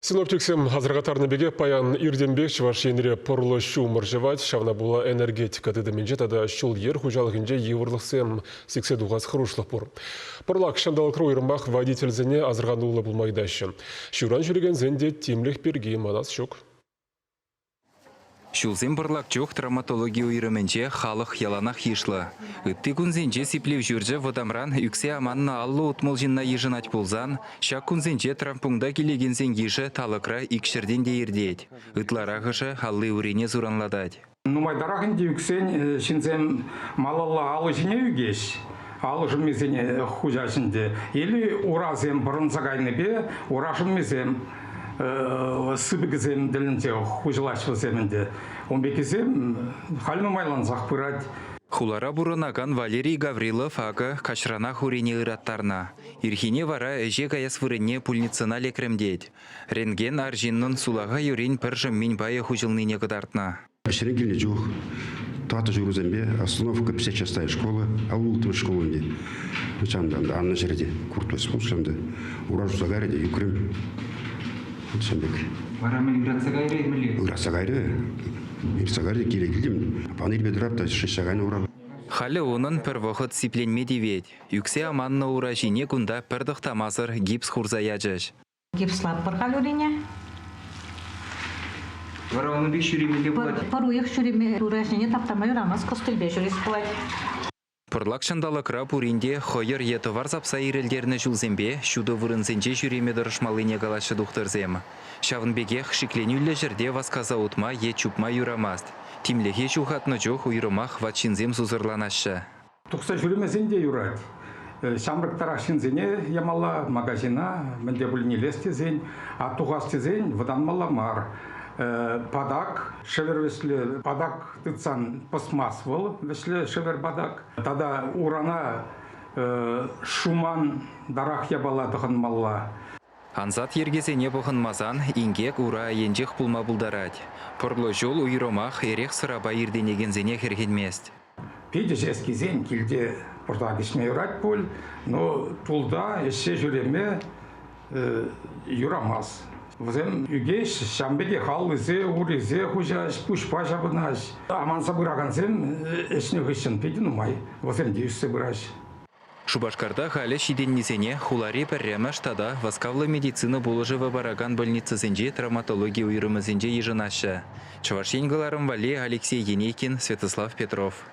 Синоптиксем асӑрхаттарнӑ пекех паян иртенпех Чӑваш Енре пӑрлӑ ҫумӑр ҫӑвать. Ҫавна пула энергетика тытӑмӗнче тата ҫул-йӗр хуҫалӑхӗнче йывӑрлӑхсем сиксе тухас хӑрушлӑх пур. Пӑрлак ҫанталӑкра уйрӑмах водительсене асӑрхануллӑ пулма ыйтаҫҫӗ. Ҫуран ҫӳрекенсен те тимлӗх пирки манас ҫук. Ҫулсем пӑрлак чух травматологи уйрӑмӗнче халӑх яланах йышлӑ. Ытти кунсенче сиплев ҫурчӗ вӑтамран ӳксе аманнӑ 50-60 ҫынна йышӑнать пулсан, ҫак кунсенче травмпункта килекенсен йышӗ талӑкра икҫӗртен те иртет. Ытларахӑшӗ алли-урине суранлатать. Нумайтарах ӗнтӗ ӳксен ҫынсем малалла алӑ ҫине ӳкеҫ, алӑ шӑммисене хуҫаҫ ӗнтӗ. Или урасем пӑрӑнса кайнипе ура шӑммисем сыпӑкӗсем тӗлӗнсе хуҫӑлаҫ вӗсем ӗнтӗ. Ун пеккисем халь нумайлансах пырать. Хулара пурӑнакан Валерий Гаврилов акӑ каҫранах урине ыраттарнӑ. Ирхине вара ӗҫе каяс вырӑнне пульницӑна лекрӗм тет. Рентген арҫыннӑн сулахай урин пӗр шӑммин пайӗ хуҫӑлнине кӑтартнӑ. Ӗҫрен килнӗ чух тӑваттӑ ҫурусемпе остановка 56 школа, улттӑмӗш школа ӗнтӗ. Ҫавӑнта аннӑ ҫӗрте куртӑс пулчӗ ура шуса кайрӗ те ӳкрӗм. Ҫавӑн пек. Вара мӗн ыратса кайрӗ мӗнле? Ыратса кайрӗ. Ыратса кайрӗ, киле килтӗм. Пан илме тӑрап та шыҫса кайнӑ ура. Халӗ унӑн пӗр вӑхӑт сипленме тивет. Ӳксе аманнӑ ура ҫине кунта пӗр тӑхтамасӑр гипс хурса ячӗҫ. Гипслатпӑр халь урине. Вара унӑн пек ҫӳремелле пулать? Пӗр уйӑх ҫӳреме ура ҫине таптама юрамасть, костыльпе ҫӳрес пулать. Пӑрлак ҫанталӑкра пурин те хӑйӑр е тӑвар сапса ирӗлтернӗ ҫулсемпе ҫутӑ вырӑнсенче ҫӳреме тӑрӑшмаллине калаҫҫӗ тухтӑрсем. Ҫавӑн пекех шикленӳллӗ ҫӗрте васкаса утма е чупма юрамасть. Тимлӗхе ҫухатнӑ чух уйрӑмах ват ҫынсем сусӑрланаҫҫӗ. Тухса ҫӳремесен те юрать. Ҫамрӑктарах ҫынсене ямалла магазина, мӗн те пулин илес тесен, а тухас тесен вӑтанмалла мар. Патак, шӗвӗр вӗҫлӗ патак тытсан пӑсмасть вӑл, вӗҫлӗ шӗвӗр патак. Тата урана шуман тарах япала тӑхӑнмалла. Ансат йӗркесене пӑхӑнмасан инкек ура айӗнчех пулма пултарать. Пӑрлӑ ҫул уйрӑмах эрех-сӑрапа иртӗнекенсене хӗрхенмест. Питӗ ӗҫес килте пӑртак ӗҫме юрать пуль, но тулта ӗҫсе ҫӳреме юрамасть. Вӗсем ӳкеҫ, ҫавӑн пекех аллисе, урисе хуҫаҫ, пуҫпа ҫапӑнаҫ. Аманса пыракансем ӗҫнӗ хыҫҫӑн питӗ нумай, вӗсем те ӳссе пыраҫ. Шупашкарта халӗ ҫитӗннисене хулари пӗрремӗш тата васкавлӑ медицина пулӑшӑвӗ паракан больницӑсенчи травматологи уйрӑмӗсенче йышӑнаҫҫӗ. Чӑваш Ен кӑларӑм валли Алексей Енейкин, Святослав Петров.